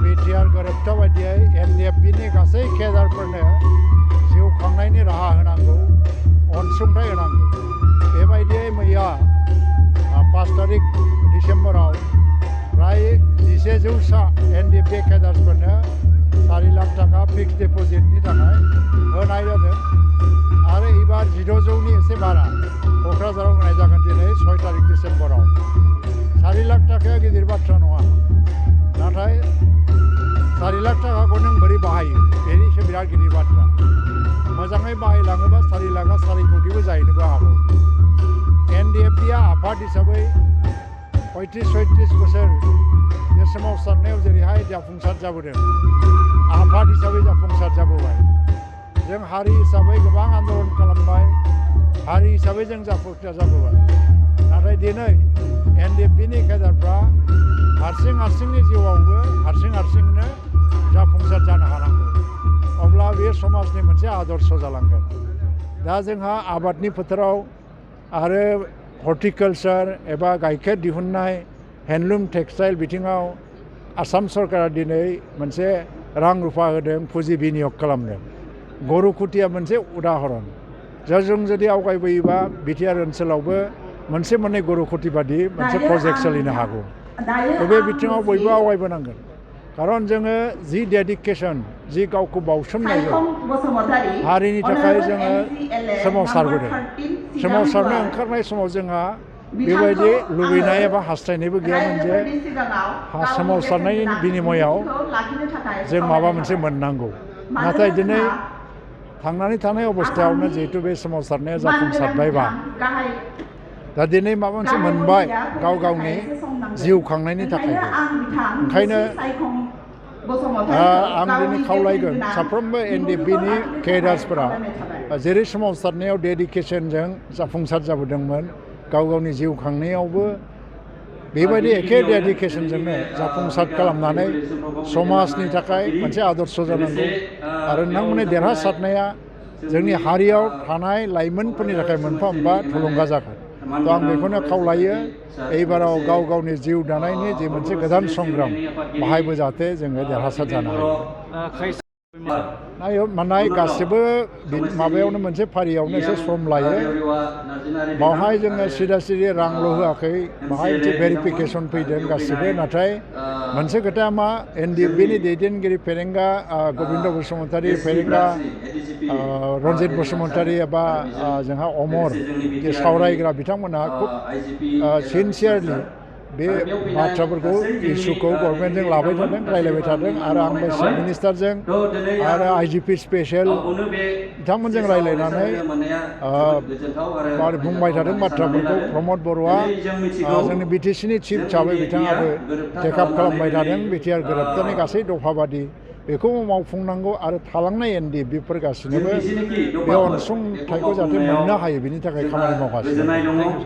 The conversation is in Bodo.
बिटिआर गोरोबथा बायदियै एनडिएफबिनि गासै केडारफोरनो जिउ खांनायनि राहा होनांगौ, अनसुंथाइ होनांगौ। बेबायदियै मैया 5 तारिख डिसेम्बराव फ्राय 1100सा एनडिएफबि केडार्सफोरनो 4 लाख थाखा फिक्स डिप'जिटनि थाखाय होनाय जादों आरो एबार 1600नि एसे बारा क'क्राझाराव होनाय जागोन दिनै 6 तारिख डिसेम्बराव। 4 लाख थाखाया गिदिर बाथ्रा नङा, नाथाय 4 लाख थाखाखौ नों बोरै बाहायो बेनिसो बिराद गिदिर बाथ्रा। मोजाङै बाहायलाङोबा 4 लाखआ 4 कोटिबो जाहैनोबो हागौ। एनडिएफबिआ आफाद हिसाबै 35-36 बोसोर बे सोमावसारनायाव जेरैहाय जाफुंसार जाबोदों, आफाद हिसाबै जाफुंसार जाबोबाय। जों हारि हिसाबै गोबां आन्दलन खालामबाय, हारि हिसाबै जों जाफुंसार जाबोबाय। नाथाय दिनै एनडिएफबिनि केडारफ्रा हारसिंनि जिउआवबो हारसिंनो जाफुंसार जानो हानांगौ, अब्ला बे समाजनि मोनसे आदर्श जालांगोन। दा जोंहा आबादनि फोथाराव आरो हर्टिकालचार एबा गाइखेर दिहुननाय हेन्डलुम टेक्सटाइल बिथिङाव आसाम सरकारा दिनै मोनसे रां रुफा होदों पुँजि बिनियोग खालामनो। गरुखुथिया मोनसे उदाहरन। जों जुदि आवगायबोयोबा बिटिआर ओनसोलावबो मोनसे मोननै गरुखुथि बादि मोनसे प्रजेक्ट सोलिनो हागौ। बे बिथिङाव बयबो आवगायबोनांगोन, खारन जोङो जि डेडिकेसन, जि गावखौ बाउसोमनायजों हारिनि थाखाय जोङो सोमावसारबोदों। सोमावसारनो ओंखारनाय समाव जोंहा बेबायदि लुबैनाय एबा हास्थायनायबो गैयामोन जे सोमावसारनायनि बिनिमयआव जों माबा मोनसे मोननांगौ। नाथाय दिनै थांनानै थानाय अबस्थायावनो जिहेतु बे सोमावसारनाया जाफुंसारबायबा, दा दिनै माबा मोनसे मोनबाय गाव गावनि जिउ खांनायनि थाखायबो। ओंखायनो आं दिनै खावलायगोन साफ्रोमबो एनडिएफबिनि केडार्सफोरा जेरै सोमावसारनायाव डेडिकेसनजों जाफुंसार जाबोदोंमोन, गाव गावनि जिउ खांनायावबो बेबायदि एखे डेडिकेसनजोंनो जाफुंसार खालामनानै समाजनि थाखाय मोनसे आदर्श जानांगौ। आरो नोंथांमोननि देरहासारनाया जोंनि हारियाव थानाय लाइमोनफोरनि थाखाय मोनफा मोनफा थुलुंगा जागोन। आं बेखौनो खावलायो, एबाराव गाव गावनि जिउ दानायनि जे मोनसे गोदान संग्राम, बाहायबो जाहाथे जोङो देरहासार जानो हायो। मानाय गासिबो माबायावनो मोनसे फारियावनो एसे सम लायो। बावहाय जोङो सिदा रांल' होआखै, बाहाय मोनसे भेरिफिकेसन फैदों गासिबो। नाथाय मोनसे खोथाया मा, एनडिएफबिनि दैदेनगिरि फेरेंगा गबिन्द बसुमतारी, फेरेंगा रन्जित बसुमतारी एबा जोंहा अमर जे सावरायग्रा बिथांमोनहा खुब सिनसियारलि बे बाथ्राफोरखौ इस्युखौ गभर्नमेन्टजों लाबाय थादों, रायलायबाय थादों। आरो आंबो चिफ मिनिस्टारजों आरो आइजिपि स्पेसियेल बिथांमोनजों रायलायनानै बुंबाय थादों बाथ्राफोरखौ। प्रमद बर'आ जोंनि बिटिसिनि चिफ हिसाबै बिथाङाबो टेकआप खालामबाय थादों। बिटिआर गोरोबथानि गासै दफाबादि बेखौ मावफुंनांगौ आरो थालांनाय एनडिएफबिफोर गासिनोबो बे अनसुंथाइखौ जाहाथे मोननो हायो, बिनि थाखाय खामानि मावगासिनो।